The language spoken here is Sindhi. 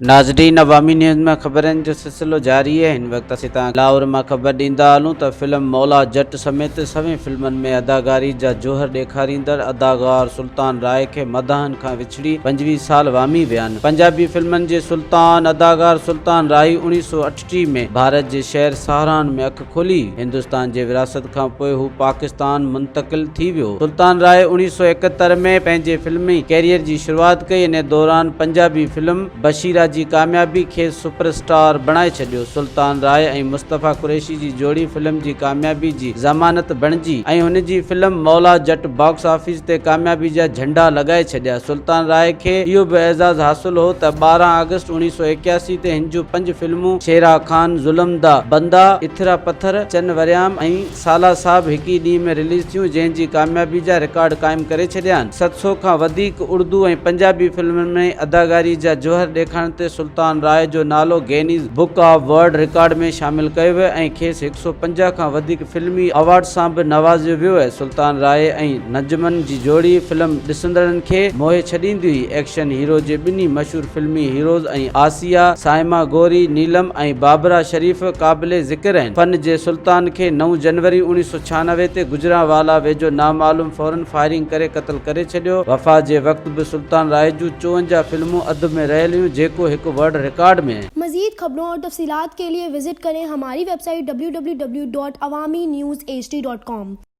ناظرين عوامي نيوز ۾ خبرن جو سلسلو جاري آهي هن وقت اسين توهان کي لاهور مان خبر ڏيندا هلون ته فلم مولا جٽ سميت سوين فلمن ۾ اداڪاري جا جوهر ڏيکاريندڙ اداڪار سلطان راء کي مداحن کان وڇڙي 25 سال وامي ويا آهن پنجابي فلمن جي سلطان اداڪار سلطان راهي 1938 ۾ ڀارت جي شهر سهاران ۾ اک کولي هندستان جي ورهاست کان پوء هو پاڪستان منتقل ٿي ويو. سلطان راء 1971 ۾ پنهنجي فلمي ڪيريئر جي شروعات ڪئي انهي دوران پنجابي فلم بشيرا جي ڪاميابي کيس سپر اسٽار بڻائي ڇڏيو. سلطان راء ۽ مصطفيٰ قريشي جي جوڙي فلم جي ڪاميابي جي ضمانت بڻجي ۽ هن جي فلم مولا جٽ باڪس آفيس تي ڪاميابي جا جهنڊا لڳائي ڇڏيا. سلطان راء کي اهو به اعزاز حاصل هو ته 12 آگسٽ 1981 تي هن جون پنج فلمون شيرا خان، ظلم دا بندا، اٿرا پٿر، چن وريام ۽ سالا صاحب هڪ ئي ڏينهن ۾ رليز ٿيون جنهن جي ڪاميابي جا رڪارڊ قائم ڪري ڇڏيا. 700 کان وڌيڪ اردو ۽ پنجابي فلمن ۾ اداڪاري جا جوهر ڏيکارڻ تي سلطان راء جو نالو Guinness book of world record ۾ شامل ڪيو ويو ۽ کيس 150 کان وڌيڪ فلمي ايوارڊ سان به نوازيو ويو. سلطان راء ۽ نجمن جي جوڙي فلم ڏسندڙن کي موهي ڇڏيندي هئي. ايڪشن هيرو جي ٻنهي مشهور فلمي هيروز ۽ آسيه، صائمه غوري، نيلم ۽ بابرا شريف قابل ذڪر آهن. فن جي سلطان کي نو جنوري 1996 تي گجرانوالا ويجهو نامعلوم ڦورن فائرنگ ڪري قتل ڪري ڇڏيو. وفات جي وقت به سلطان راء جون 54 فلمون اڌ ۾ رهيل هيون جيڪو هڪ ورلڊ رڪارڊ ۾. مزيد خبرون اور تفصيلات کے لئے وزٽ ڪرين ھماري web site www.awamiNewsHD.com.